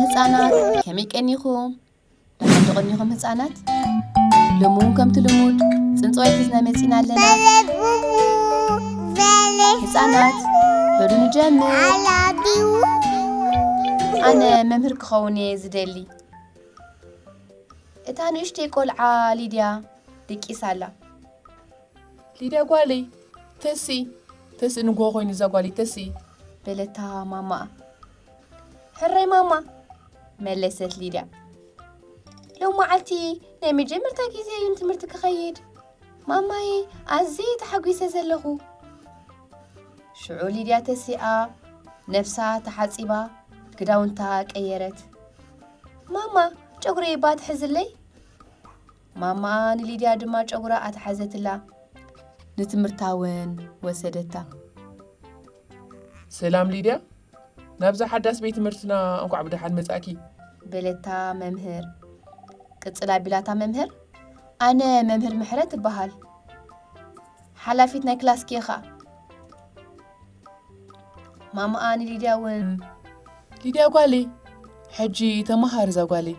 ህፃናት ከመይ ቀኒኹም? ደሓን ዶ ቀኒኹም ህፃናት? ሎሚ እውን ከምቲ ልሙድ ፅንፅዋይ ሒዝና መፂና ኣለና። ህፃናት በሉ ንጀምር። ኣነ መምህር ክኸውን እየ ዝደሊ። እታ ንእሽተይ ቆልዓ ሊድያ ድቂሳ ኣላ። ሊድያ ጓለይ፣ ተሲ፣ ተሲ ንግሆ ኮይኑ እዛ ጓለይ ተሲ። በለታ ማማኣ። ሕራይ ማማ፣ መለሰት ሊድያ። ሎም መዓልቲ ናይ መጀመርታ ግዜ እዩ ንትምህርቲ ክኸይድ። ማማይ፣ ኣዝየ ተሓጒሰ ዘለኹ። ሽዑ ሊድያ ተሲኣ፣ ነብሳ ተሓጺባ፣ ክዳውንታ ቀየረት። ማማ፣ ጨጉረይ እባ ትሕዝለይ? ማማኣ ንሊድያ ድማ ጨጉራ ኣትሓዘትላ፣ ንትምህርታ እውን ወሰደታ። ሰላም ሊድያ፣ ናብዛ ሓዳስ ቤት ትምህርትና እንኳዕ ብደሓን መጻእኪ። በለታ መምህር። ቅጽል ኣቢላታ መምህር፣ ኣነ መምህር ምሕረት እበሃል። ሓላፊት ናይ ክላስኪ እየ ኸኣ። ማማኣ ንሊድያ እውን፣ ሊድያ ጓለይ፣ ሕጂ ተመሃሪ እዛ ጓለይ፣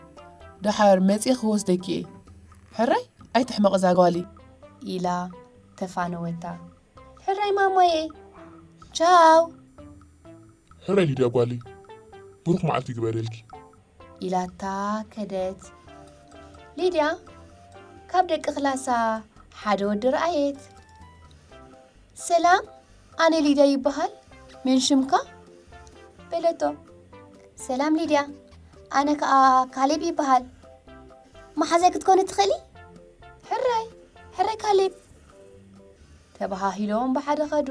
ደሓር መጺእ ክወስደኪ እየ። ሕራይ ኣይትሕመቕ እዛ ጓለይ። ኢላ ተፋነወታ። ሕራይ ማማየ፣ ቻው። ሕራይ ሊድያ ጓለይ፣ ብሩኽ መዓልቲ ይግበረልኪ። ኢላታ ከደት። ሊድያ ካብ ደቂ ክላሳ ሓደ ወዲ ረኣየት። ሰላም፣ ኣነ ሊድያ ይበሃል፣ መን ሽምካ? በለቶ። ሰላም ሊድያ፣ ኣነ ከኣ ካሌብ ይበሃል። መሓዛይ ክትኮኒ ትኽእሊ? ሕራይ፣ ሕራይ ካሌብ። ተበሃሂሎም ብሓደ ኸዱ።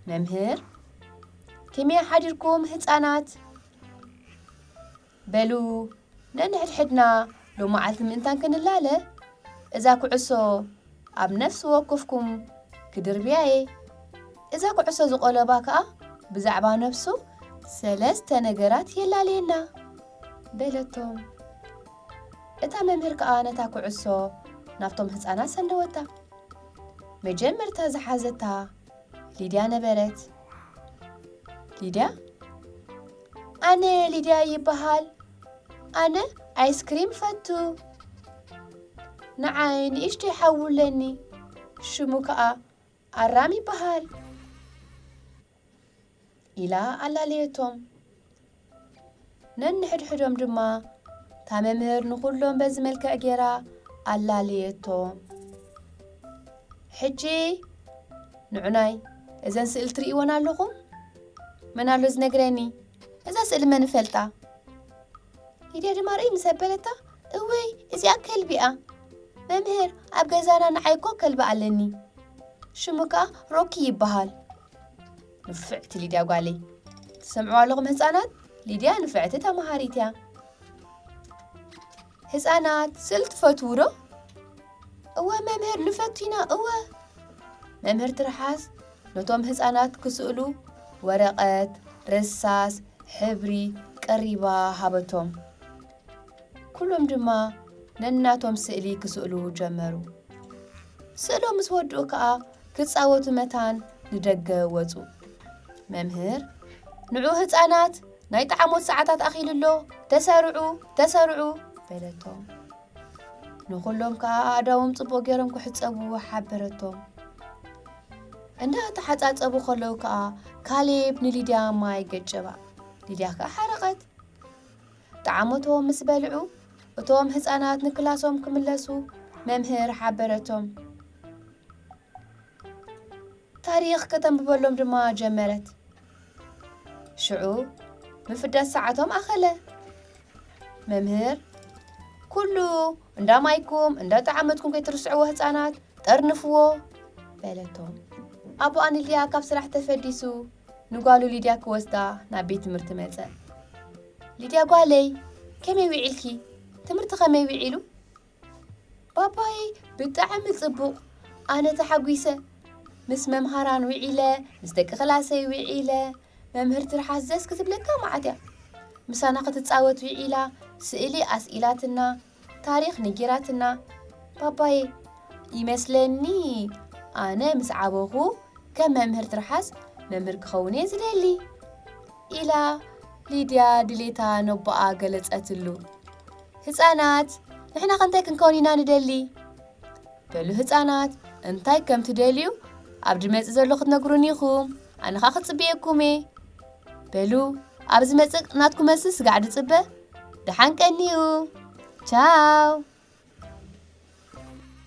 መምህር፣ ከመይ ሓዲርኩም ህፃናት? በሉ፣ ነንሕድሕድና ሎመዓልቲ ምእንታን ክንላለ፣ እዛ ኩዕሶ ኣብ ነፍሲ ወከፍኩም ክድርብያ እየ። እዛ ኩዕሶ ዝቆለባ ከኣ ብዛዕባ ነፍሱ ሰለስተ ነገራት የላልየና፣ በለቶም። እታ መምህር ከኣ ነታ ኩዕሶ ናብቶም ህፃናት ሰነወታ። መጀመርታ ዝሓዘታ ሊድያ ነበረት። ሊድያ፣ ኣነ ሊድያ ይበሃል። ኣነ ኣይስክሪም ፈቱ። ንዓይ ንእሽተይ ሓው ኣለኒ። ሽሙ ከኣ ኣራም ይበሃል። ኢላ ኣላለየቶም። ነንሕድሕዶም ድማ እታ መምህር ንኹሎም በዚ መልክዕ ገይራ ኣላለየቶም። ሕጂ ንዑናይ እዘን ስእሊ ትርእይወን ኣለኹም? መን ኣሎ ዝነግረኒ? እዛ ስእሊ መን ይፈልጣ? ሊድያ ድማ ርእይ ምስ ኣበለታ፣ እወይ፣ እዚኣ ከልቢ እያ። መምህር፣ ኣብ ገዛና ንዓይ እኮ ከልቢ ኣለኒ። ሽሙ ከኣ ሮኪ ይበሃል። ንፍዕቲ ሊድያ ጓለይ። ትሰምዕዋ ኣለኹም ህፃናት? ሊድያ ንፍዕቲ ተመሃሪት እያ። ህፃናት፣ ስእሊ ትፈትዉ ዶ? እወ መምህር፣ ንፈቱ ኢና፣ እወ። መምህር ትርሓስ ነቶም ህፃናት ክስእሉ ወረቐት፣ ርሳስ፣ ሕብሪ ቀሪባ ሃበቶም። ኩሎም ድማ ነናቶም ስእሊ ክስእሉ ጀመሩ። ስእሎም ምስ ወድኡ ከኣ ክጻወቱ መታን ንደገ ወጹ። መምህር፣ "ንዑ ህጻናት፣ ናይ ጠዓሞት ሰዓታት ኣኺሉ ኣሎ፣ ተሰርዑ፣ ተሰርዑ!" በለቶም። ንኹሎም ከኣ ኣእዳዎም ጽቡቕ ገይሮም ክሕጸቡ ሓበረቶም። እንዳ ተሓጻጸቡ ከለዉ ከኣ ካሌብ ንሊድያ ማይ ገጨባ። ሊድያ ከኣ ሓረቐት። ጠዓሞቶም ምስ በልዑ፣ እቶም ህጻናት ንክላሶም ክምለሱ መምህር ሓበረቶም። ታሪኽ ከተንብበሎም ድማ ጀመረት። ሽዑ ምፍዳስ ሰዓቶም ኣኸለ። መምህር፣ "ኩሉ እንዳ ማይኩም እንዳ ጠዓመትኩም ከይትርስዕዎ ህጻናት፣ ጠርንፍዎ!" በለቶም። ኣቦኣ ንሊድያ ካብ ስራሕ ተፈዲሱ ንጓሉ ሊድያ ክወስዳ ናብ ቤት ትምህርቲ መጸ። "ሊድያ ጓለይ፣ ከመይ ውዒልኪ? ትምህርቲ ከመይ ውዒሉ?" "ባባይ፣ ብጣዕሚ ጽቡቕ። ኣነ ተሓጒሰ። ምስ መምሃራን ውዒለ፣ ምስ ደቂ ክላሰይ ውዒለ። መምህር ትርሓስ ደስ ክትብለካ መዓት እያ። ምሳና ክትጻወት ውዒላ፣ ስእሊ ኣስኢላትና፣ ታሪኽ ነጊራትና። ባባይ፣ ይመስለኒ ኣነ ምስ ዓበኹ ከም መምህር ትርሓስ መምህር ክኸውን እየ ዝደሊ" ኢላ ሊድያ ድሌታ ነቦኣ ገለጸትሉ። ህጻናት፣ ንሕና ከ እንታይ ክንከውን ኢና ንደሊ? በሉ ህጻናት፣ እንታይ ከም ትደልዩ ኣብ ዝመጽእ ዘሎ ክትነግሩኒ ኢኹም። ኣነ ኸኣ ክጽብየኩም እየ። በሉ፣ ኣብ ዝመጽእ ናትኩም መልሲ ስጋዕ ድጽበ። ደሓን ቀንዩ። ቻው።